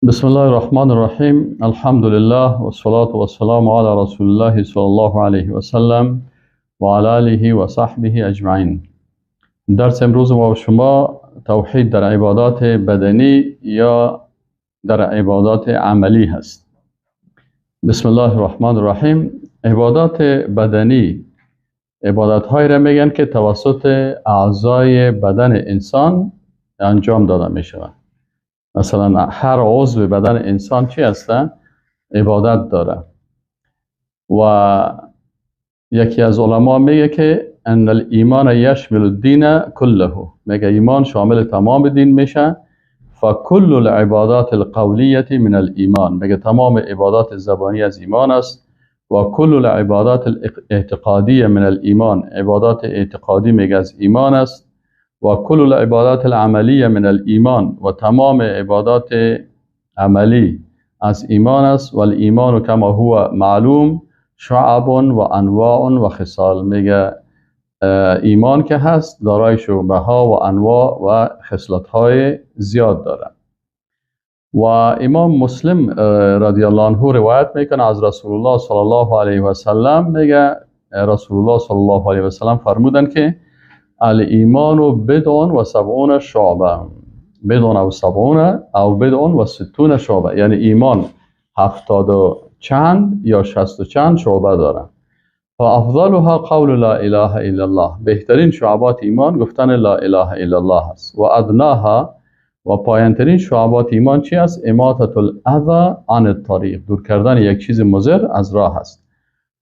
بسم الله الرحمن الرحیم. الحمد لله و الصلاة و السلام علی رسول الله صلی الله علیه و سلم و علی آله و صحبه اجمعین. درس امروز ما و شما توحید در عبادات بدنی یا در عبادات عملی هست. بسم الله الرحمن الرحیم. عبادات بدنی عبادت هایی را میگن که توسط اعضای بدن انسان انجام داده می شود. مثلا هر عضو بدن انسان چی هست؟ عبادت داره. و یکی از علما میگه که ان الایمان یشمل الدین كله، میگه ایمان شامل تمام دین میشه. فکل العبادات القولیه من الایمان، میگه تمام عبادات زبانی از ایمان است. و کل العبادات الاعتقادیه من الایمان، عبادات اعتقادی میگه از ایمان است. و کل العبادات العملیه من الایمان، و تمام عبادات عملی از ایمان است. و الایمان کما هو معلوم شعب و انواع و خصال، میگه ایمان که هست دارای شعبه ها و انواع و خصلت های زیاد داره. و امام مسلم رضی الله عنه روایت میکنه از رسول الله صلی الله علیه و سلم، میگه رسول الله صلی الله علیه و سلم فرمودن که الایمان بضع و سبعون شعبه، بضع و سبعون او بضع و ستون شعبه، یعنی ایمان 70 و چند یا 60 و چند شعبه داره. فافضلها قول لا اله الا الله، بهترین شعبات ایمان گفتن لا اله الا الله است. و ادناها، و پایینترین شعبات ایمان چی است؟ اماطة الاذی عن الطریق، دور کردن یک چیز مضر از راه است.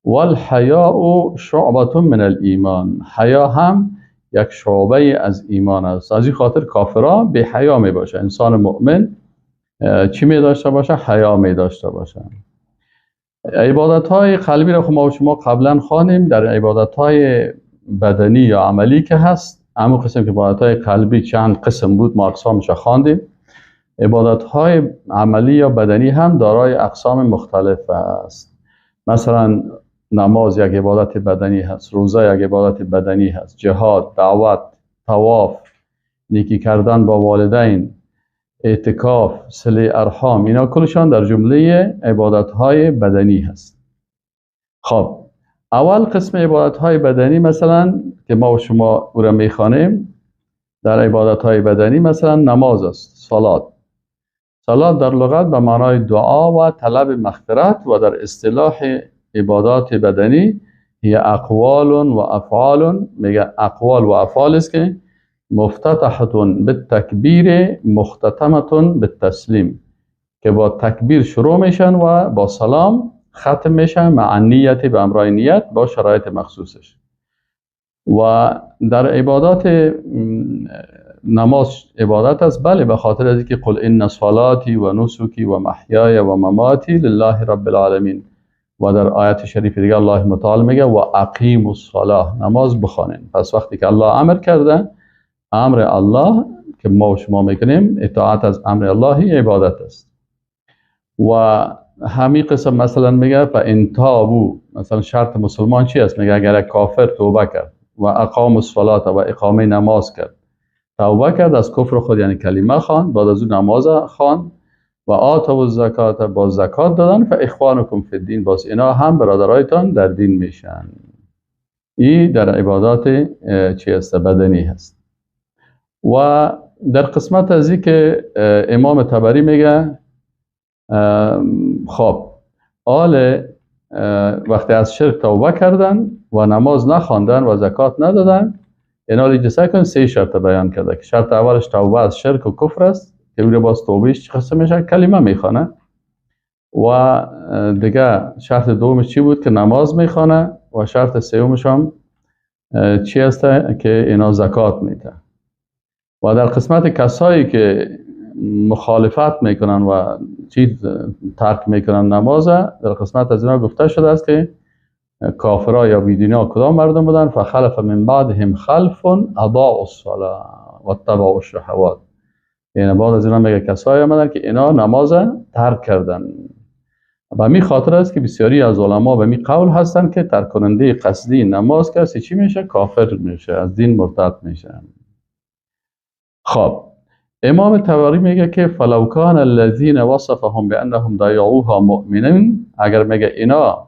والحیاء شعبة من الایمان، حیا هم یک شعبه از ایمان است. از این خاطر کافرها بی حیا می باشه. انسان مؤمن چی می داشته باشه؟ حیا می داشته باشه. عبادت های قلبی را ما شما قبلا خوانیم. در عبادت های بدنی یا عملی که هست، همون قسم که عبادت های قلبی چند قسم بود ما اقسامش خواندیم، عبادت های عملی یا بدنی هم دارای اقسام مختلف است. مثلا نماز یک عبادت بدنی هست، روزه یک عبادت بدنی هست، جهاد، دعوت، طواف، نیکی کردن با والدین، اعتکاف، صله ارحام، اینا کلشان در جمله عبادت های بدنی هست. خب اول قسم عبادت های بدنی مثلا که ما و شما او را میخوانیم در عبادت های بدنی مثلا نماز است، صلات. صلات در لغت به معنای دعا و طلب مغفرت و در اصطلاح عبادات بدنی هي اقوال و افعال، میگه اقوال و افعال است که مفتتحة بالتکبیر مختتمة بالتسلیم، که با تکبیر شروع میشن و با سلام ختم میشن، مع نیت، به امرای نیت با شرایط مخصوصش. و در عبادات نماز عبادت است، بله، به خاطر از اینکه قل ان صلاتی و نسکی و محیای و مماتی لله رب العالمین، و در آیت شریف دیگه الله متعال میگه و اقیموا الصلاه، نماز بخوانین. پس وقتی که الله امر کرده، امر الله که ما و شما میکنیم، اطاعت از امر الله عبادت است. و همین قسم مثلا میگه فان تابوا، مثلا شرط مسلمان چی است؟ میگه اگر کافر توبه کرد و اقام الصلاه و اقامه نماز کرد، توبه کرد از کفر خود، یعنی کلمه خواند، بعد از اون نماز خواند و آتوا الزکات، با زکات دادن، فاخوانکم فی الدین، باز اینا هم برادرایتان در دین میشن. این در عبادات چی است؟ بدنی هست. و در قسمت از این که امام طبری میگه خب آل وقتی از شرک توبه کردن و نماز نخواندن و زکات ندادن، اینا رو کن سه شرط بیان کرده که شرط اولش توبه از شرک و کفر است که اون باز توبهش چه قسم میشه؟ کلمه میخوانه. و دیگه شرط دومش چی بود؟ که نماز میخوانه. و شرط سومش هم چی است؟ که اینا زکات میده. و در قسمت کسایی که مخالفت میکنن و چیز ترک میکنن نماز، در قسمت از اینا گفته شده است که کافرها یا بیدینا کدام مردم بودن؟ فخلف من بعدهم خلف اضاعوا الصلاه واتبعوا الشهوات. یعنی بعد از اینا میگه کسایی آمدن که اینا نماز ترک کردن. و می خاطر است که بسیاری از علما به می قول هستند که ترک کننده قصدی نماز کسی چی میشه؟ کافر میشه، از دین مرتد میشه. خب امام طبری میگه که فلو کان الذین وصفهم بانهم ضيعوها مؤمنین، اگر میگه اینا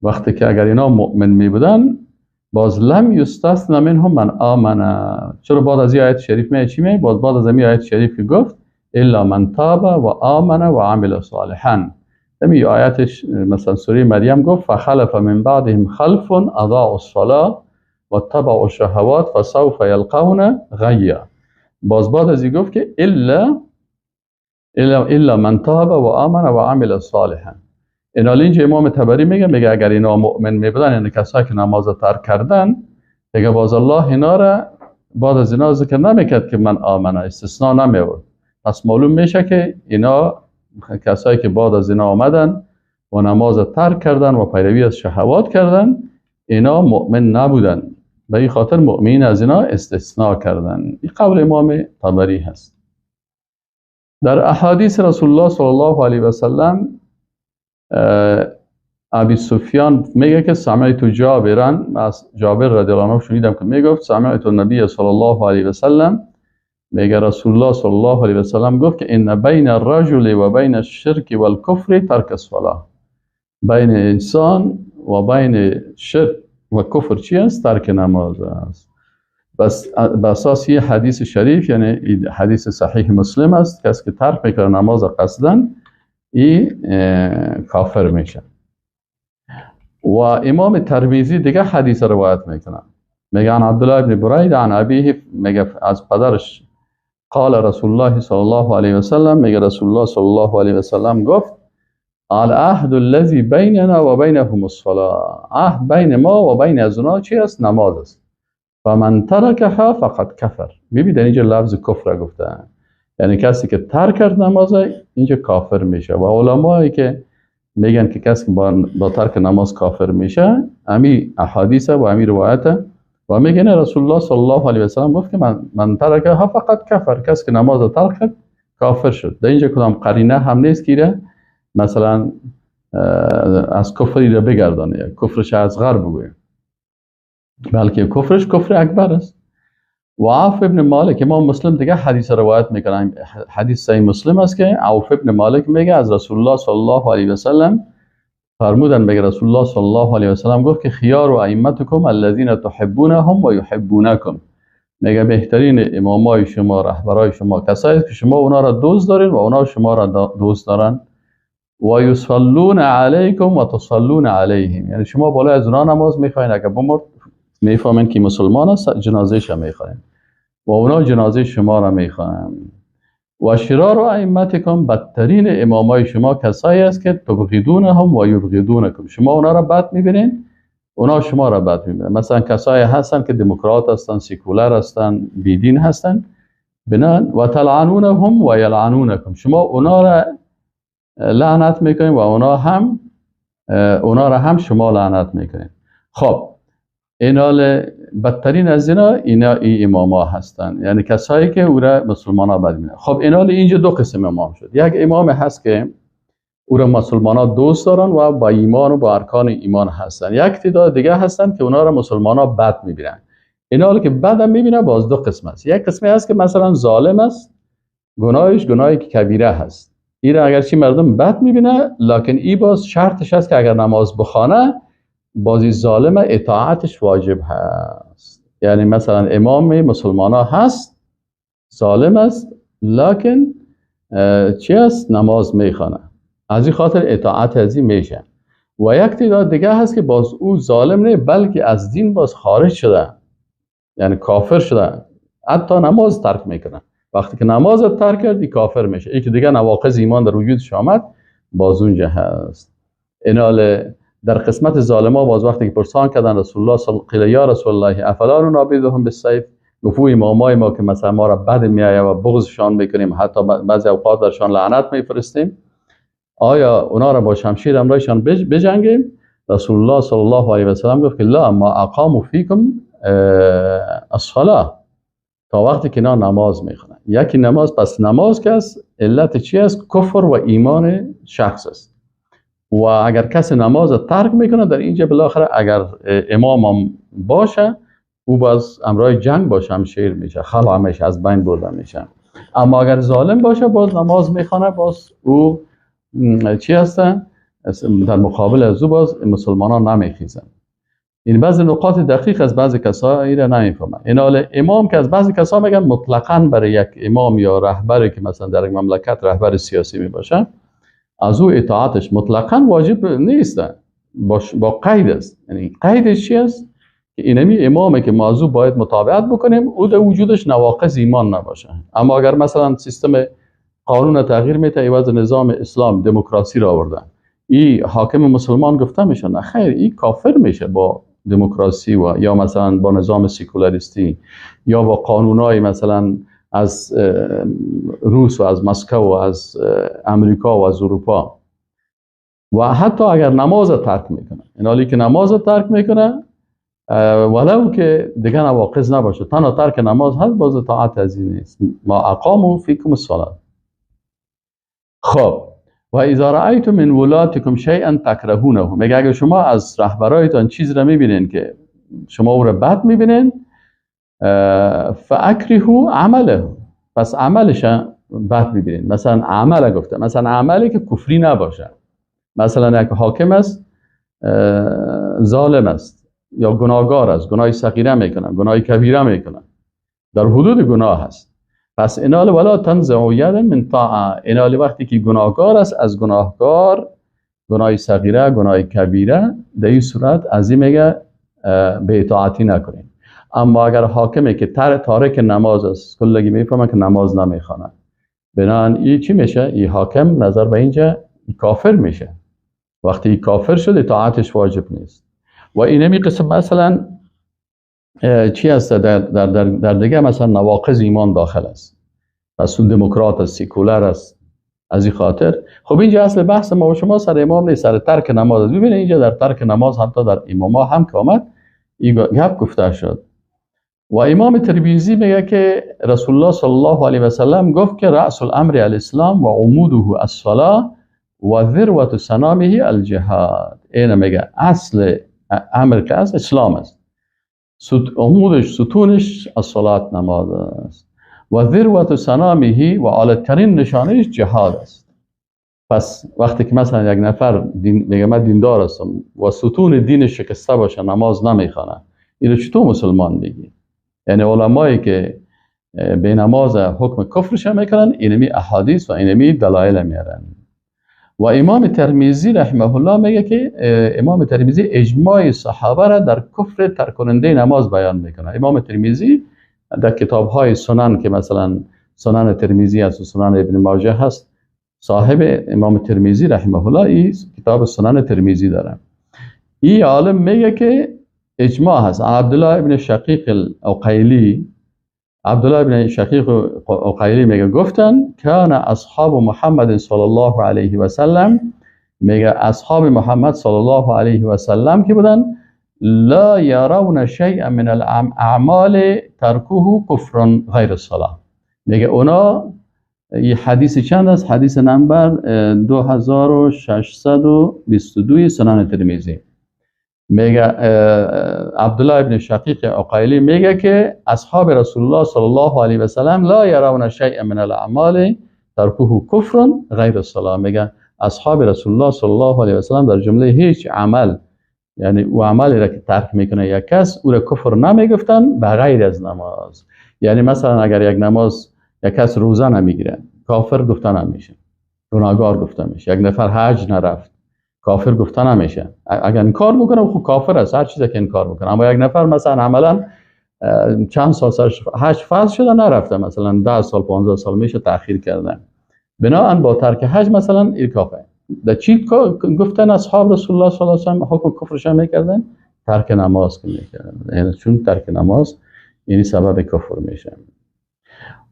وقتی که اگر اینا مؤمن می بودن باز لم یستثن منهم من آمن. چرا بعد از این آیت شریف می چی می؟ باز بعد از این آیت شریف که گفت الا من تاب و آمن و عمل صالحا. این آیتش مثلا سوره مریم گفت فخلف من بعدهم خلف اضاعوا الصلاة واتبعوا الشهوات فسوف یلقون غیا. باز بعد از این گفت که الا من تاب و آمن و عمل صالحا. اینا اینجا امام طبری میگه اگر اینا مؤمن میبودن، یعنی کسایی که نماز ترک کردن، دیگه باز الله اینا را بعد از اینا ذکر نمیکرد که من آمنه، استثناء نمیورد. پس معلوم میشه که اینا کسایی که بعد از اینا آمدن و نماز ترک کردن و پیروی از شهوات کردن، اینا مؤمن نبودن، به این خاطر مؤمن از اینا استثناء کردن. این قول امام طبری هست. در احادیث رسول الله صلی الله علیه و سلم ابی سفیان میگه که سمعت جابران، از جابر رضی الله عنه شنیدم که میگفت سمعت النبی صلی الله علیه و سلم، میگه رسول الله صلی الله علیه و سلم گفت که ان بین الرجل و بین الشرک والکفر ترک الصلاه. بین انسان و بین شرک و کفر چی است؟ ترک نماز است. بس به اساس یه حدیث شریف، یعنی حدیث صحیح مسلم است، کسی که ترک میکنه نماز قصداً ای کافر میشه. و امام ترمذی دیگه حدیث روایت میکنه، میگه عن عبدالله ابن برید عن ابیه، میگه از پدرش قال رسول الله صلی الله علیه و سلم، میگه رسول الله صلی الله علیه و سلم گفت العهد الذی بیننا و بینهم الصلاه، عهد بین ما و بین از اونا چی است؟ نماز است. فمن ترکها فقد کفر. ببینید اینجا لفظ کفر گفته، یعنی کسی که ترک کرد نماز اینجا کافر میشه. و علمایی که میگن که کسی که با ترک نماز کافر میشه، امی احادیث و امی روایت و میگن رسول الله صلی الله علیه و سلم گفت که من ترکها فقط کفر، کسی که نماز ترک کرد کافر شد. در اینجا کدام قرینه هم نیست که مثلا از کفری را بگردانه، کفرش از غرب بگویم، بلکه کفرش کفر اکبر است. و عوف ابن مالک، امام مسلم دیگه حدیث روایت میکنه، حدیث صحیح مسلم است که عوف ابن مالک میگه از رسول الله صلی الله علیه و سلم فرمودن، میگه رسول الله صلی الله علیه و سلم گفت که خیار و ائمتکم الذین تحبونهم و یحبونکم، میگه بهترین امامای شما، رهبرای شما، کسایی که شما اونا را دوست دارین و اونا شما را دوست دارن. و یصلون علیکم و تصلون علیهم، یعنی شما بالای از اونا نماز میخواین، اگه بمرد میفهمین که مسلمان است جنازهش میخواین و اونا جنازه شما را میخواین. و شرار ائمتکم، بدترین امامای شما کسایی است که تبغضونهم و یبغضونکم، شما اونا را بد میبینین، اونا شما را بد میبینن. مثلا کسایی هستن که دموکرات هستن، سیکولر هستن، بیدین هستن، بنان و تلعنونهم و یلعنونکم، شما اونا را لعنت میکنین و اونا هم اونا را هم شما لعنت میکنین. خب اینال بدترین از اینا ای اماما هستن، یعنی کسایی که او را مسلمان ها بد میبینن. خب اینال اینجا دو قسم امام شد. یک امام هست که او را مسلمان ها دوست دارن و با ایمان و با ارکان ایمان هستن. یک تعداد دیگه هستن که اونا را مسلمان ها بد میبینن. اینال که بدم میبینن باز دو قسم است. یک قسمی هست که مثلا ظالم است، گناهش گناهی که کبیره هست، این را اگرچه مردم بد میبینه، لکن ای باز شرطش هست که اگر نماز بخوانه بازی ظالم اطاعتش واجب هست. یعنی مثلا امام مسلمان ها هست، ظالم است، لکن چی است؟ نماز میخوانه، از این خاطر اطاعت از این میشه. و یک تعداد دیگه هست که باز او ظالم نه، بلکه از دین باز خارج شده، یعنی کافر شده، حتی نماز ترک میکنه. وقتی که نماز ترک کرد کافر میشه. این که دیگه نواقض ایمان در وجودش آمد باز اونجا هست. اینال در قسمت ظالما باز وقتی که پرسان کردن رسول الله صلی قیل یا رسول الله افلا ننابذهم بالسیف، گفت امامای ما که مثلا ما را بد میآید و بغضشان میکنیم، حتی بعضی اوقات برشان لعنت میفرستیم، آیا اونا را با شمشیر امرایشان بجنگیم؟ رسول الله صلی الله علیه و سلم گفت که لا ما اقاموا فیکم الصلاه، تا وقتی که اینا نماز میخونن. یکی نماز، پس نماز که است علت چی است؟ کفر و ایمان شخص است. و اگر کسی نماز ترک میکنه در اینجا بالاخره اگر امام هم باشه، او باز امرای جنگ با شمشیر میشه، خلع میشه، از بین برده میشه. اما اگر ظالم باشه باز نماز میخوانه، باز او چی هستن؟ در مقابل از او باز مسلمانان نمیخیزن. این بعض نقاط دقیق از بعضی کسا ایره نمیفهمن. این حال امام که از بعضی کسا میگن مطلقاً برای یک امام یا رهبری که مثلا در یک مملکت رهبر سیاسی میباشه، از او اطاعتش مطلقاً واجب نیست، با قید است. یعنی قیدش چی است؟ که اینمی امامه که ما از او باید متابعت بکنیم، او در وجودش نواقض ایمان نباشه. اما اگر مثلا سیستم قانون تغییر میده، عوض نظام اسلام دموکراسی را آوردن، ای حاکم مسلمان گفته میشه؟ نه خیر، ای کافر میشه با دموکراسی و یا مثلا با نظام سیکولاریستی یا با قانونای مثلا از روس و از مسکو و از امریکا و از اروپا. و حتی اگر نماز ترک میکنه، این حالی که نماز ترک میکنه ولو که دیگه نواقض نباشه، تنها ترک نماز هست، باز اطاعت از این نیست. ما اقاموا فیکم الصلاه. خب و اذا رأیتم من ولاتکم شیئا تکرهونه، میگه اگه شما از رهبرایتان چیز را میبینین که شما او را بد میبینین، فاکرهوا عمله، پس عملش بد میبینین. مثلا عمل گفته، مثلا عملی که کفری نباشه، مثلا یک حاکم است ظالم است یا گناهگار است، گناه صغیره میکنه، گناه کبیره میکنه، در حدود گناه است. پس اینال ولا تنزعوا یدا من طاعه، اینال وقتی که گناهگار است، از گناهگار گناه صغیره گناه کبیره، در این صورت از این میگه به اطاعتی نکنین. اما اگر حاکمی که تارک نماز است، کلگی میفهمه که نماز نمیخوانه، بنابراین این چی میشه؟ این حاکم نظر به اینجا ای کافر میشه. وقتی ای کافر شد اطاعتش واجب نیست. و اینمی قسم مثلا چی هست در, در, در, در دیگه مثلا نواقض ایمان داخل است. پس اون دموکرات است، سیکولر است، از این خاطر خب اینجا اصل بحث ما و شما سر امام نیست، سر ترک نماز است. ببینید اینجا در ترک نماز حتی در اماما هم که آمد این گپ گفته شد. و امام ترمذی میگه که رسول الله صلی الله علیه و سلم گفت که رأس الامر الاسلام و عموده الصلاه و ذروة سنامه الجهاد. اینه میگه اصل امر که است اسلام است، عمودش ستونش الصلاه نماز است، و ذروة سنامه و اعلی‌ترین نشانهش جهاد است. پس وقتی که مثلا یک نفر دین میگه من دیندار هستم و ستون دینش شکسته باشه، نماز نمیخوانه، اینو چطور مسلمان بگی؟ یعنی علمایی که به نماز حکم کفرش میکنن، اینمی احادیث و اینمی دلایل میارن. و امام ترمذی رحمه الله میگه که امام ترمذی اجماع صحابه را در کفر ترک کننده نماز بیان میکنه. امام ترمذی در کتاب های سنن که مثلا سنن ترمذی است و سنن ابن ماجه هست، صاحب امام ترمذی رحمه الله این کتاب سنن ترمذی داره. این عالم میگه که اجماع هست. عبدالله ابن شقیق العقیلی، عبدالله ابن شقیق العقیلی میگه گفتن کان اصحاب محمد صلی الله علیه و سلم، میگه اصحاب محمد صلی الله علیه و سلم که بودن، لا یرون شیئا من الاعمال ترکه کفر غیر الصلاه. میگه اونا این حدیث چند است؟ حدیث نمبر 2622 سنن ترمذی. میگه عبدالله ابن شقیق عقیلی میگه که اصحاب رسول الله صلی الله علیه و سلم لا یرون شیئا من الاعمال ترکه کفر غیر الصلاه. میگه اصحاب رسول الله صلی الله علیه و سلم در جمله هیچ عمل، یعنی او عملی را که ترک میکنه یک کس، او را کفر نمیگفتن به غیر از نماز. یعنی مثلا اگر یک نماز یک کس روزه نمیگیره، کافر گفته نمیشه، گناهگار گفته میشه. یک نفر حج نرفت، کافر گفته نمیشه. اگر انکار بکنه خب کافر است، هر چیزی که انکار بکنه. اما یک نفر مثلا عملا چند سال سرش حج فرض شده نرفته، مثلا 10 سال 15 سال میشه تأخیر کردن، بناهن با ترک حج مثلا این کافر. در چی گفتن اصحاب رسول الله صلی الله علیه و سلم حکم کفرش میکردن؟ ترک نماز که میکردن، یعنی چون ترک نماز یعنی سبب کفر میشه.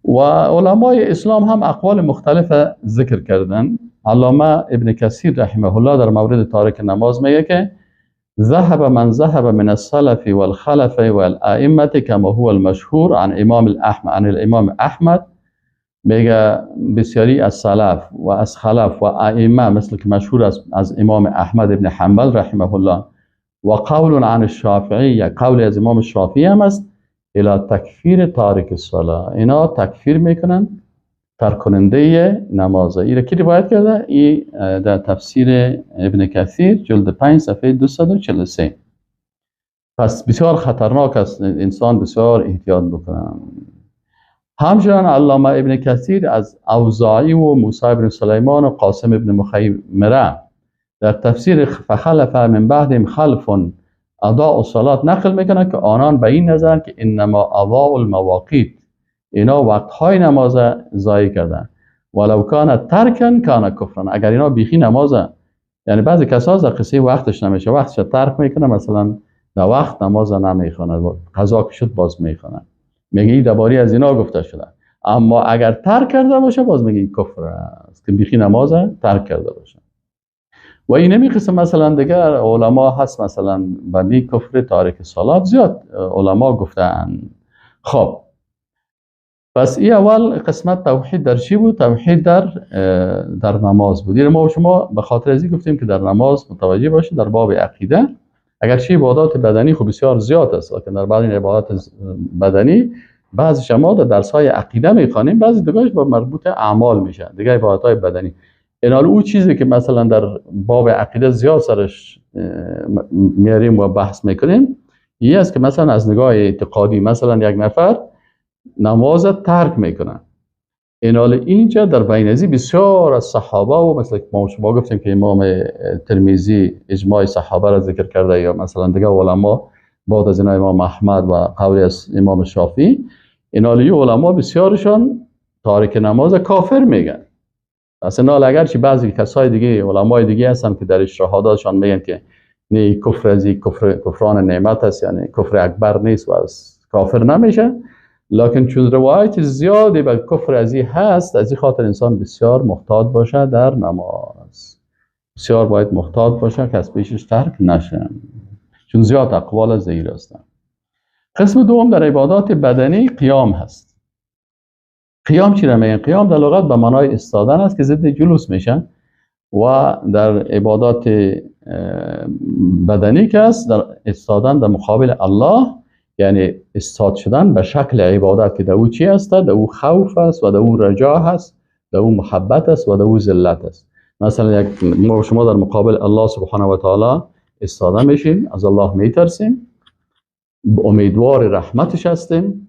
و علمای اسلام هم اقوال مختلف ذکر کردن. علامه ابن کثیر رحمه الله در مورد تارک نماز میگه که ذهب من ذهب من السلف والخلف والائمه كما هو المشهور عن امام احمد، عن الامام احمد. میگه بسیاری از سلف و از خلف و ائمه مثل که مشهور است از امام احمد ابن حنبل رحمه الله، و قول عن الشافعی، یک قول از امام شافعی هم است، الى تکفیر تارک الصلاه. اینا تکفیر میکنن ترک کننده نماز. این کی روایت کرده؟ این در تفسیر ابن کثیر جلد 5 صفحه 243. پس بسیار خطرناک است، انسان بسیار احتیاط بکنه. همچنان علامه ابن کثیر از اوزاعی و موسی ابن سلیمان و قاسم ابن مخیمره در تفسیر فخلف من بعدهم خلف اضاء الصلاة نقل میکنه که آنان به این نظر که انما اضاء المواقیت، اینا وقتهای نماز ضایع کردن، ولو کان ترکن کان کفرن. اگر اینا بیخی نماز، یعنی بعضی کسا از قصه وقتش نمیشه، وقتش ترک میکنه، مثلا در وقت نماز نمیخونه، قضا که شد باز میخونه، میگه این درباره از اینا گفته شده. اما اگر ترک کرده باشه باز میگه این کفر است که بیخی نماز ترک کرده باشه. و این نمی قسم مثلا دیگر علما هست، مثلا به کفر تارک صلات زیاد علما گفتن. خب پس این اول قسمت توحید در چی بود؟ توحید در نماز بود. ما و شما به خاطر از این گفتیم که در نماز متوجه باشید در باب عقیده، اگرچه عبادات بدنی خب بسیار زیاد است، لیکن در بعضی عبادات بدنی بعضی شما در درس های عقیده میخوانیم، بعضی دیگهش با مربوط اعمال میشه، دیگه عبادات های بدنی. اینال او چیزی که مثلا در باب عقیده زیاد سرش میاریم و بحث میکنیم این است که مثلا از نگاه اعتقادی مثلا یک نفر نماز ترک میکنه، اینال اینجا در بین ازی بسیار از صحابه و مثلا ما شما گفتیم که امام ترمذی اجماع صحابه را ذکر کرده، یا مثلا دیگه علما بعد از اینا امام احمد و قولی از امام شافعی، اینال علما بسیارشان تارک نماز کافر میگن. اصلا اگرچه بعضی کسای دیگه علمای دیگه هستن که در اجتهاداتشان میگن که نه کفر از کفر کفران نعمت است، یعنی کفر اکبر نیست و از کافر نمیشه، لکن چون روایت زیادی به کفر ازی هست، از این خاطر انسان بسیار محتاط باشه در نماز، بسیار باید محتاط باشه که از پیشش ترک نشه، چون زیاد اقوال زیر هستن. قسم دوم در عبادات بدنی قیام هست. قیام چی را میگن؟ قیام در لغت به معنای ایستادن است که ضد جلوس میشه، و در عبادات بدنی که است در ایستادن در مقابل الله، یعنی استاد شدن به شکل عبادت که در او چی است؟ در او خوف است و در او رجا هست، در او محبت است و در او ذلت است. مثلا یک ما شما در مقابل الله سبحانه و تعالی استاده میشیم، از الله میترسیم، امیدوار رحمتش هستیم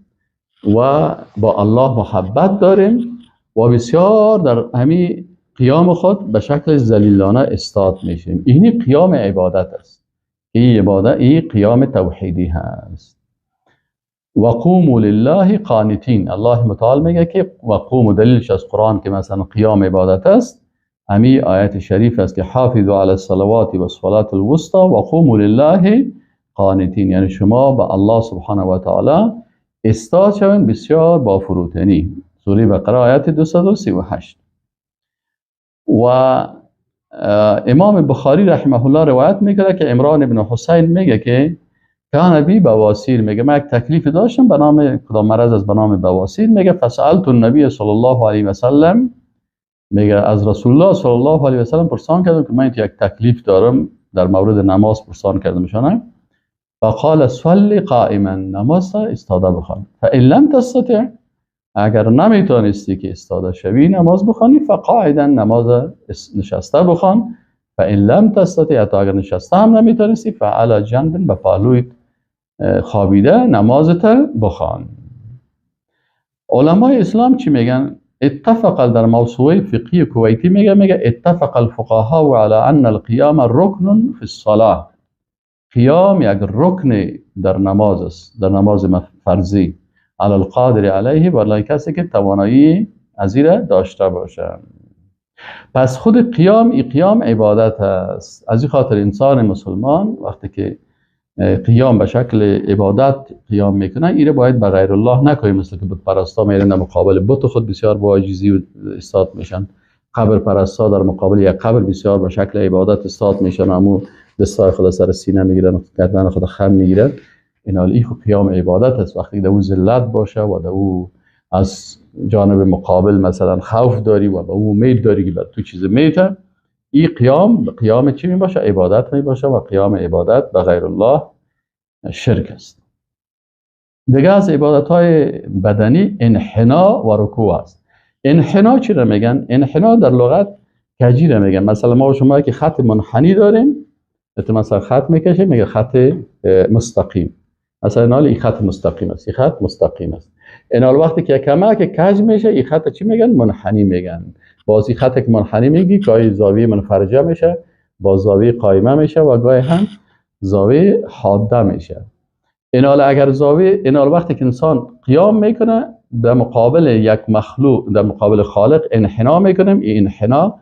و با الله محبت داریم و بسیار در همین قیام خود به شکل ذلیلانه استاد میشیم. اینی قیام عبادت است، این عبادت، این قیام توحیدی هست. و قوموا لله قانتین، الله متعال میگه که و قوموا، دلیلش از قرآن که مثلا قیام عبادت است، همی آیت شریف است که حافظوا علی الصلوات و الصلاة الوسطى و قوموا لله قانتین، یعنی شما به الله سبحانه و تعالی استاد شوین بسیار با فروتنی. سوره بقره آیت 238. و امام بخاری رحمه الله روایت میکنه که عمران ابن حسین میگه که کان بی بواسیر، میگه من یک تکلیف داشتم به نام کدام مرض از به نام بواسیر، میگه فسألت النبی صلی الله علیه و سلم، میگه از رسول الله صلی الله علیه و سلم پرسان کردم که من یک تکلیف دارم در مورد نماز، پرسان کردم شانه. فقال صلی قائما، نماز استاده بخوان، فإن لم تستطع، اگر نمیتونستی که استاده شوی نماز بخوانی، فقاعدا، نماز نشسته بخوان، فإن لم تستطع، حتی اگر نشسته هم نمیتونستی، فعلى جنب، به پهلوی خوابیده نمازت بخوان. علمای اسلام چی میگن؟ اتفق در موسوعه فقهی کویتی میگه اتفق الفقهاء على ان القیام رکن فی الصلاه. قیام یک رکن در نماز است، در نماز فرضی، علی القادر علیه، برای کسی که توانایی از این داشته باشه. پس خود قیام، ای قیام عبادت است. از این خاطر انسان مسلمان وقتی که قیام به شکل عبادت قیام میکنه، ایره باید به غیر الله نکنه، مثل که بت پرستا میرن در مقابل بت خود بسیار با عاجزی استاد میشن، قبر پرستا در مقابل یک قبر بسیار به شکل عبادت استاد میشن، امو دستای خود سر سینه میگیرن، گردن خود خم میگیرن. این حال این قیام عبادت است. وقتی در او ذلت باشه و در او از جانب مقابل مثلا خوف داری و به او امید داری که بر تو چیز میته، این قیام قیام چی می باشه؟ عبادت می باشه و قیام عبادت به غیر الله شرک است. دیگه از عبادت های بدنی انحناء و رکوع است. انحنا چی را میگن؟ انحنا در لغت کجی را میگن. مثلا ما و شما که خط منحنی داریم، مثلا خط میکشه میگه خط مستقیم، مثلا اینال این خط مستقیم است، این خط مستقیم است. اینال وقتی که کمک کج میشه این خط چی میگن؟ منحنی میگن. باز این خط که منحنی میگی گاهی زاویه منفرجه میشه، با زاویه قایمه میشه و گاهی هم زاویه حاده میشه. اینال اگر زاویه، اینال وقتی که انسان قیام میکنه در مقابل یک مخلوق، در مقابل خالق انحنا میکنیم، این انحنا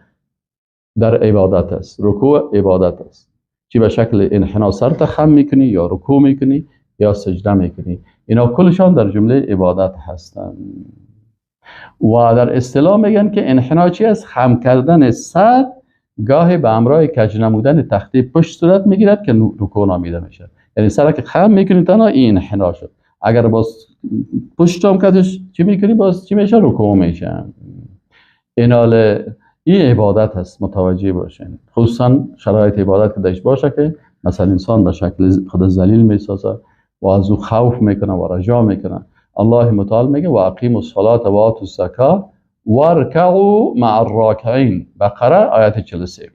در عبادت است، رکوع عبادت است. چی به شکل انحنا سر خم میکنی یا رکوع میکنی یا سجده میکنی، اینا کلشان در جمله عبادت هستند. و در اصطلاح میگن که انحنا چی است؟ خم کردن سر گاهی به همراه کج نمودن تخته پشت صورت میگیرد که رکوع نامیده میشه. یعنی سر که خم میکنی تنها این انحنا شد، اگر باز پشت هم کتش چی میکنی باز چی میشه؟ رکوع میشه. اینال این عبادت هست، متوجه باشین، خصوصا شرایط عبادت که داشت باشه که مثلا انسان به شکل خود ذلیل میسازه و از او خوف میکنه و رجا میکنه. الله متعال میگه و اقیموا الصلاة و آتوا الزکاة وارکعوا مع الراکعین، بقره آیت 43.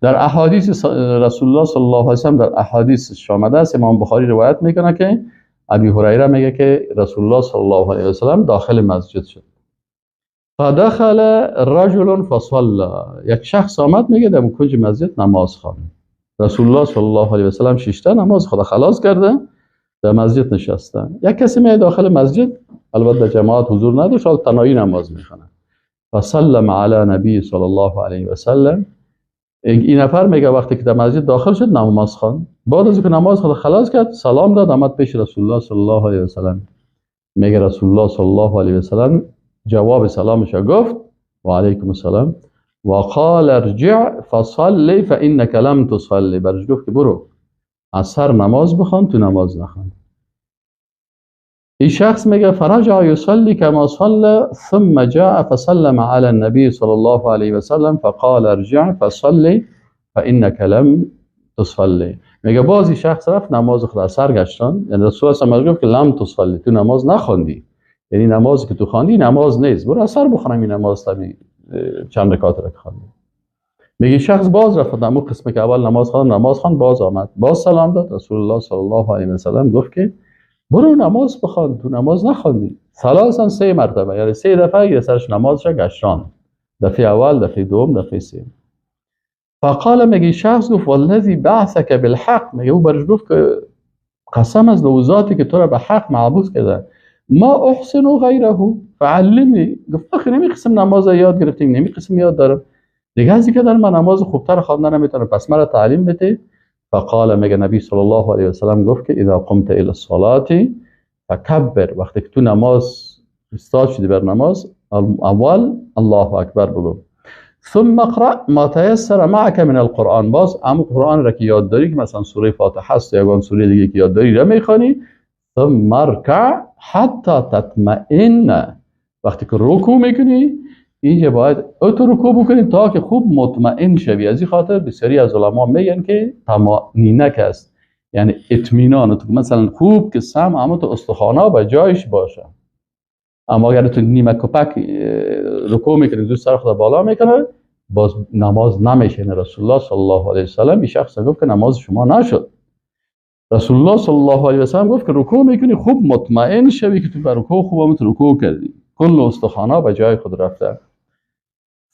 در احادیث رسول الله صلی الله علیه و سلم، در احادیث آمده است، امام بخاری روایت میکنه که ابی هریره میگه که رسول الله صلی الله علیه و سلم داخل مسجد شد. فدخل رجل فصلى، یک شخص آمد میگه در کنج مسجد نماز خواند. رسول الله صلی الله علیه و سلم شش تا نماز خود خلاص کرده در مسجد نشسته. یک کسی میاد داخل مسجد، البته جماعت حضور نداشت، حال تنهایی نماز میخونه. فسلم علی نبی صلی الله علیه و سلم. این نفر میگه وقتی که در مسجد داخل شد نماز خواند، بعد از اینکه نماز خود خلاص کرد سلام داد، آمد پیش رسول الله صلی الله علیه و سلم. میگه رسول الله صلی الله علیه و سلم جواب سلامش گفت و علیکم السلام و قال ارجع فصلی فانک لم تصلی. برش گفت که برو از سر نماز بخوان، تو نماز نخوان. این شخص میگه فرجع یصلی کما صلى ثم جاء فسلم على النبي صلی الله علیه و سلم فقال ارجع فصلی فانک لم تصلی. میگه باز این شخص رفت نماز خود از سر گشتان، یعنی رسول الله گفت که لم تصلی، تو نماز نخوندی، یعنی نمازی که تو خواندی نماز نیست، برو از سر بخونم این نماز تا چند رکعت را خواندی. میگه شخص باز رفت همون قسمه که اول نماز خواند، نماز خواند، باز آمد، باز سلام داد. رسول الله صلی الله علیه و سلم گفت که برو نماز بخوان، تو نماز نخواندی. ثلاثا، سه مرتبه، یعنی سه دفعه یه سرش نمازش گشتان، دفعه اول، دفعه دوم، دفعه سه. فقال، میگه شخص گفت والذی بعثک بالحق، میگه او برش گفت که قسم از ذاتی که تو را به حق معبود کرده، ما احسن غیره فعلمنی. گفت آخه نمی قسم نماز یاد گرفتیم، نمی قسم یاد دارم دیگه، از اینکه در من نماز خوبتر خواندن نمیتونم، پس مرا تعلیم بده. فقال، میگه نبی صلی الله علیه و سلم گفت که اذا قمت الى الصلاه فکبر، وقتی که تو نماز استاد شدی بر نماز، اول الله اکبر بگو. ثم اقرأ ما تيسر معك من القرآن، باز ام قرآن را که یاد داری که مثلا سوره فاتحه است یا یگان سوره دیگه که یاد داری را میخوانی. ثم ارکع حتی تطمئن، وقتی که رکوع میکنی اینجا باید اتو رکوع بکنی تا که خوب مطمئن شوی. از این خاطر بسیاری از علما میگن که طمأنینه است، یعنی اطمینان، تو مثلا خوب که سم اما تو استخوانا به جایش باشه. اما اگر تو نیمه کپک رکوع میکنی، دو سر خود بالا میکنه، باز نماز نمیشه. رسول الله صلی الله علیه و سلم این شخص گفت که نماز شما نشد. رسول الله صلی الله علیه و سلم گفت که رکوع میکنی خوب مطمئن شوی که تو به رکوع خوب هم رکوع کردی، کل استخوانا به جای خود رفته.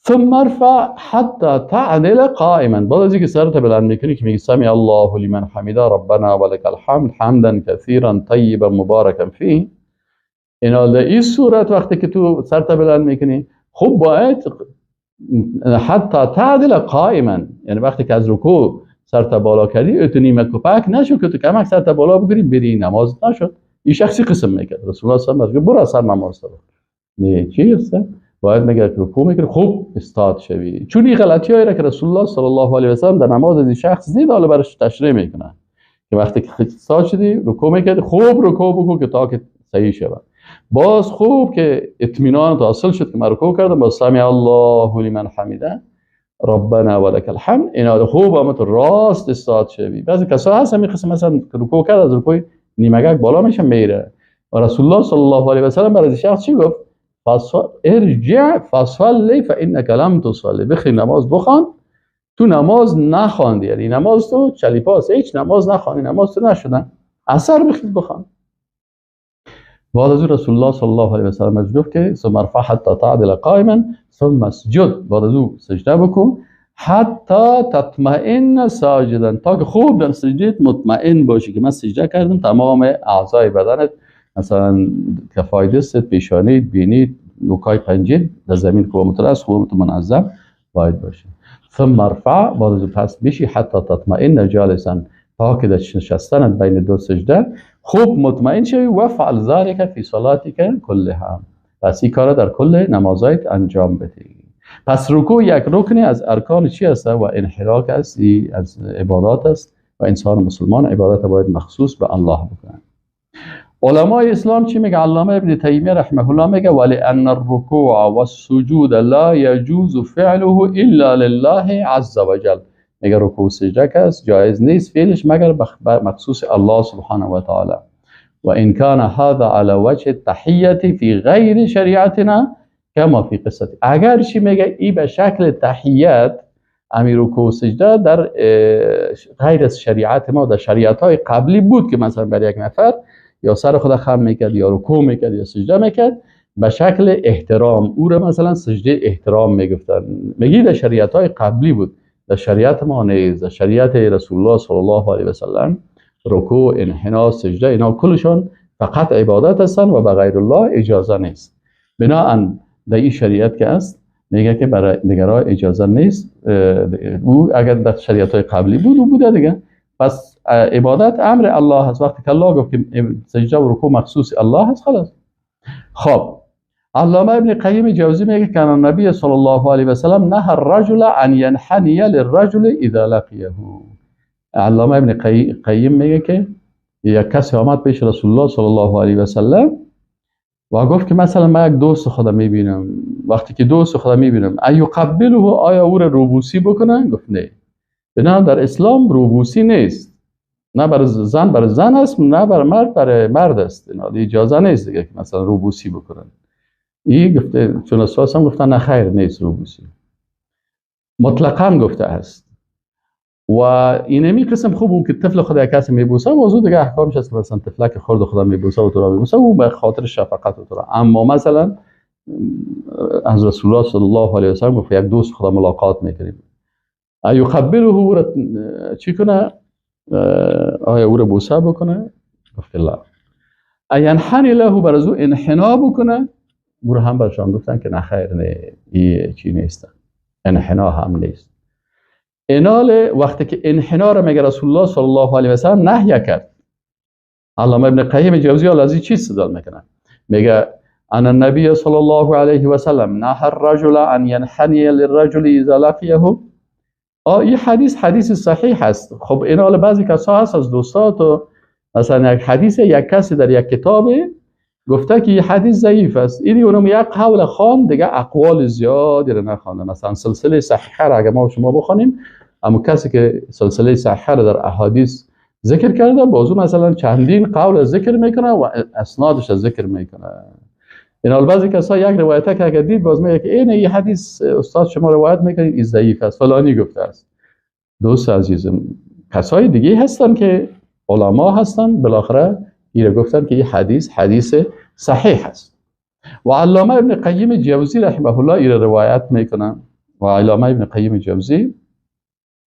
ثم ارفع حتی تعدل قائما، بعد از اینکه سرت بلند میکنی که میگی سمع الله لمن حمیده ربنا ولک الحمد حمدا کثیرا طیبا مبارکا فیه. اینا در این صورت وقتی که تو سرت بلند میکنی خوب باید حتی تعدل قائما، یعنی وقتی که از رکوع سرت بالا کردی تو نیمه کپک نشو که تو کمک سرت بالا بگیری بری نماز نشد. این شخصی قسم میکرد. رسول الله صلی الله علیه و آله برو سر نماز تو. نه چی است؟ باید میگه رکوع میکنی خوب استاد شوی. چون این غلطی هایی را که رسول الله صلی الله علیه و سلم در نماز از این شخص دید حالا براش تشریح میکنه که وقتی که استاد شدی رکوع میکردی خوب رکوع بکن که تا که صحیح شود. باز خوب که اطمینان حاصل شد که من رکوع کردم، باز سمع الله لمن حمیده ربنا ولک الحمد، اینا خوب هم تو راست استاد شوی. بعضی کسا هست همین قسم مثلا رکوع کرد از رکوع نیمگک بالا میشه میره. و رسول الله صلی الله علیه و سلم برای شخص چی گفت؟ ارجع فصلی فانک لم تصلی، بخی نماز بخوان، تو نماز نخواندی، یعنی نماز تو چلیپاس، هیچ نماز نخوانی، نماز تو نشدن، اثر بخی بخوان. بعد از رسول الله صلی الله علیه و سلم از گفت که ثم ارفع حتی تعدل قائما ثم اسجد، بعد از او سجده بکن حتی تطمئن ساجدا، تا که خوب در سجدت مطمئن باشی که من سجده کردم، تمام اعضای بدنت مثلا کفای دستت، پیشانیت، بینیت، نوکای پنجه در زمین خوب متراس، خوب منظم باید باشه. ثم ارفع، بعد از پس بشی حتی تطمئن جالسا، تا که در نشستنت بین دو سجده خوب مطمئن شوی. و فعل ذلك فی صلاتک کلها، پس این کار در کل نمازایت انجام بدی. پس رکوع یک رکن از ارکان چی است؟ و انحراک است، از عبادات است و انسان مسلمان عبادت باید مخصوص به الله بکنه. علمای اسلام چی میگه؟ علامه ابن تیمیه رحمه الله میگه ولأن الرکوع والسجود لا يجوز فعله الا لله عز وجل، میگه رکوع سجده که است جایز نیست فعلش مگر مخصوص الله سبحانه و تعالی. و ان كان هذا على وجه التحیه فی غیر شریعتنا کما فی قصه، اگر چی میگه ای به شکل تحیت امیر رکوع سجده در غیر از شریعت ما، در شریعت های قبلی بود که مثلا بر یک نفر یا سر خود خم میکرد یا رکوع میکرد یا سجده میکرد به شکل احترام، او را مثلا سجده احترام میگفتن. میگی در شریعت های قبلی بود، در شریعت ما نیست. در شریعت رسول الله صلی الله علیه و سلم رکوع، انحنا، سجده اینا کلشون فقط عبادت هستن و به غیر الله اجازه نیست. بناهن در این شریعت که است میگه که برای دیگران اجازه نیست، او اگر در شریعت های قبلی بود او بوده دیگه. پس عبادت امر الله هست، وقتی که الله گفت که سجده و رکوع مخصوص الله هست خلاص. خب علامه ابن قیم جوزی میگه که النبی صلی الله علیه و سلم نهى الرجل ان ينحني للرجل اذا لقیه. علامه ابن قیم میگه که یک کسی آمد پیش رسول الله صلی الله علیه و سلم و گفت که مثلا من یک دوست خودم میبینم، وقتی که دوست خودم میبینم ایقبله، آیا او را روبوسی بکنه؟ گفت نه. بنا در اسلام روبوسی نیست، نه بر زن بر زن است، نه بر مرد بر مرد است، اینا اجازه نیست دیگه که مثلا روبوسی بکنن. این گفته چون اساس هم گفتن نه خیر نیست روبوسی، مطلقاً گفته است. و اینمی قسم خوب بود که طفل خود یک کسی میبوسه، موضوع دیگه احکامش است که مثلا طفلک خرد خدا میبوسه و تو را میبوسه او به خاطر شفقت و تو را. اما مثلا از رسول الله صلی الله علیه و سلم گفت یک دوست خدا ملاقات میکنیم، ایقبله، او را چی کنه؟ آیا او را بوسه بکنه؟ گفت لا. اینحنی له، بر از او انحنا بکنه؟ او را هم برشان گفتن که نه خیر نه، این چی نیست، انحنا هم نیست. انال وقتی که انحنا را میگه رسول الله صلی الله علیه و سلم نهی کرد. علامه ابن قیم جوزی از این چیز استدلال میکنه، میگه ان النبی صلی الله علیه و سلم نهى الرجل ان ينحني للرجل اذا لقیه. این حدیث حدیث صحیح هست. خب اینال بعضی کسا هست از دوستات و مثلا یک حدیث یک کسی در یک کتاب گفته که این حدیث ضعیف است، این اونم یک قول خان دیگه اقوال زیادی رو نخوانده. مثلا سلسله صحیحه را اگه ما شما بخوانیم، اما کسی که سلسله صحیحه را در احادیث ذکر کرده بازو مثلا چندین قول ذکر میکنه و اسنادش ذکر میکنه. این بعضی کسا یک روایت که اگه دید باز میگه که این حدیث استاد شما روایت میکنید این ضعیف است، فلانی گفته است. دوست عزیزم کسای دیگه هستن که علما هستن، بالاخره ایره گفتن که این حدیث حدیث صحیح است. و علامه ابن قیم جوزی رحمه الله ایره روایت میکنه. و علامه ابن قیم جوزی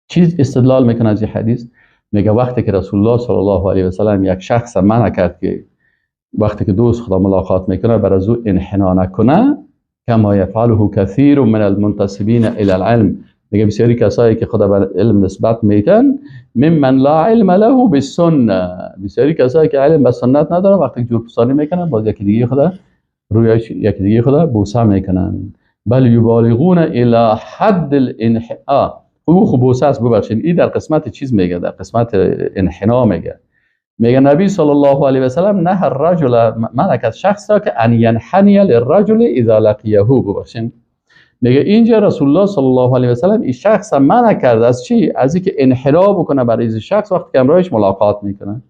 چیز استدلال میکنه از این حدیث، میگه وقتی که رسول الله صلی الله علیه و سلم یک شخص منع کرد که وقتی که دوست خدا ملاقات میکنه بر از او انحنا نکنه، کما یفعله کثیر من المنتسبین الی العلم، میگه بسیاری کسایی که خدا بر علم نسبت میتن، ممن لا علم له بالسنه، بسیاری کسایی که علم به سنت ندارن وقتی جور پسانی میکنن باز یکی دیگه خدا روی یکی دیگه خدا بوسه میکنن، بل یبالغون الی حد الانحناء. او خب بوسه است، ببخشید این در قسمت چیز میگه، در قسمت انحنا میگه، میگه نبی صلی الله علیه و سلم نه الرجل، منع از شخص را که ان ینحنی للرجل اذا لقیه. ببخشید میگه اینجا رسول الله صلی الله علیه و سلم این شخص منع کرد از چی؟ از اینکه انحنا بکنه برای این شخص وقتی که همراهش ملاقات میکنه.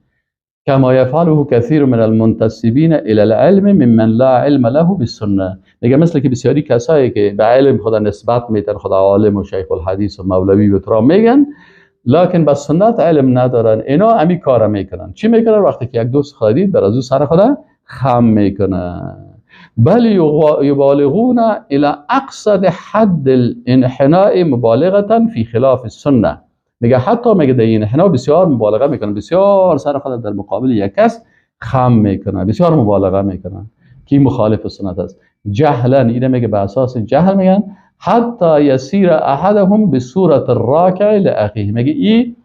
کما یفعله کثیر من المنتسبین الى العلم ممن لا علم له بالسنه. میگه مثل که بسیاری کسایی که به علم خدا نسبت میتن، خدا عالم و شیخ الحدیث و مولوی و ترا میگن، لکن به سنت علم ندارن، اینا امی کار میکنن. چی میکنن؟ وقتی که یک دوست خدا دید بر از او سر خدا خم میکنن. بل یبالغون الى اقصد حد الانحناء مبالغه فی خلاف السنه. میگه حتی میگه در انحنا بسیار مبالغه میکنن، بسیار سر خود در مقابل یک کس خم میکنن، بسیار مبالغه میکنن که مخالف سنت است. جهلا، اینه میگه به اساس جهل میگن، حتی یسیر احدهم بصورت الراکع لاخیه. میگه ای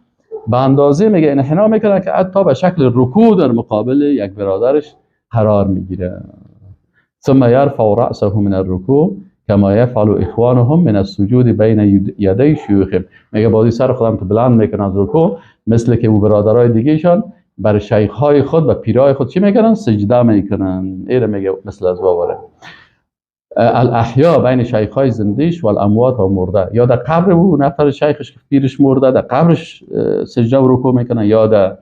به اندازه میگه انحنا میکنن که حتی به شکل رکوع در مقابل یک برادرش قرار میگیره. ثم يرفع رأسه من الركوع كما يفعل اخوانهم من السجود بین یدی شیوخهم. میگه بازی سر خودم تو بلند میکنن از رکوع، مثل که او برادرای دیگهشان بر شیخ های خود و پیرای خود چی میکنن؟ سجده میکنن. ایره میگه مثل از باوره الاحیا بین شیخ های زندیش و الاموات و مرده، یا در قبر او نفر شیخش که پیرش مرده در قبرش سجده و رکوع میکنن، یا در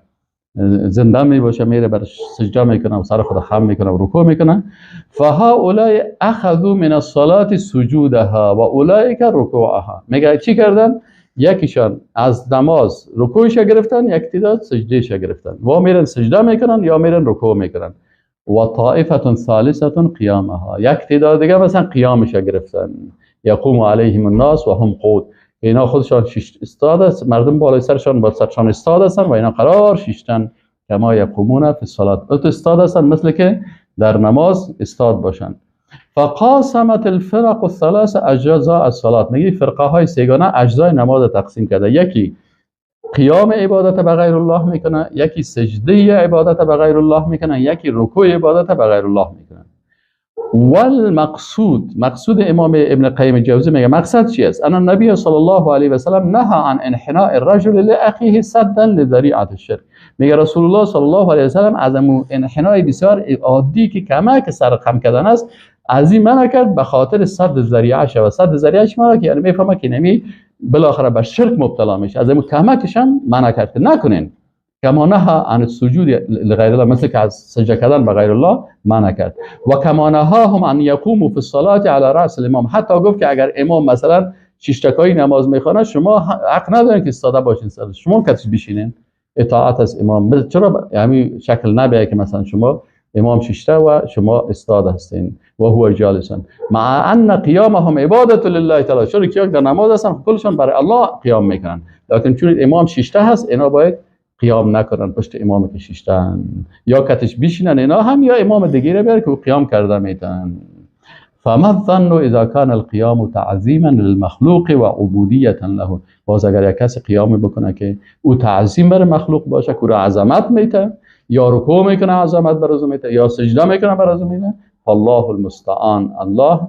زنده می باشه میره برش سجده میکنه و سر خود خم میکنه و رکوع میکنه. فهؤلاء اخذوا من الصلاه سجودها و اولئک رکوعها. میگه چی کردن؟ یکیشان از نماز رکوعش گرفتن، یک تعداد سجدهش گرفتن، و میرن سجده میکنن یا میرن رکوع میکنن. و طائفه ثالثه قیامها، یک تعداد دیگه مثلا قیامش گرفتن. یقوم علیهم الناس و هم قعود، اینا خودشان استاد است، مردم بالای سرشان با سرشان استاد هستن و اینا قرار شیشتن. کما یقومون فی الصلاه، استاد هستن مثل که در نماز استاد باشن. فقاسمت الفرق الثلاثه اجزاء الصلاه. میگه فرقه های سگانه اجزای نماز تقسیم کرده. یکی قیام عبادت به غیر الله میکنه، یکی سجده عبادت به غیر الله میکنه، یکی رکوع عبادت به غیر الله میکنه. والمقصود، مقصود امام ابن قیم جوزی میگه مقصد چی است؟ ان النبی صلی الله علیه و سلم نهى عن انحناء الرجل لاخیه سدا لذریعه الشرک. میگه رسول الله صلی الله علیه و سلم از انحنای بسیار عادی که کمک سر خم کردن است از این منع کرد به خاطر سد ذریعه شه. و سد ذریعه چی معنی؟ که یعنی میفهمه که نمی بالاخره به شرک مبتلا میشه، از این کمکش هم منع کرد که نکنین. کما نهى عن السجود لغیر الله، مثل که از سجده کردن به غیر الله منع کرد. و کما نهاهم ان یقوموا فی الصلاه علی راس الامام، حتی گفت که اگر امام مثلا شش تکایی نماز میخونه شما حق ندارین که ایستاده باشین، شما کتش بشینین، اطاعت از امام. چرا یعنی شکل نبیه که مثلا شما امام ششته و شما استاد هستین. و هو جالسا مع ان قیامهم عبادت لله تعالی، چون که در نماز هستن کلشان برای الله قیام میکنن، لکن چون امام ششته هست اینا باید قیام نکنن پشت امام که ششتن، یا کتش بشینن اینا هم، یا امام دیگه رو بیاره که قیام کرده میتن. فما الظن اذا كان القيام تعظیما للمخلوق و عبودیتا له. باز اگر یک کسی قیام بکنه که او تعظیم بر مخلوق باشه، که او را عظمت میته، یا رکوع میکنه عظمت بر او میته، یا سجده میکنه بر او میته، الله المستعان، الله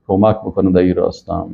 کمک بکنه در این راستان.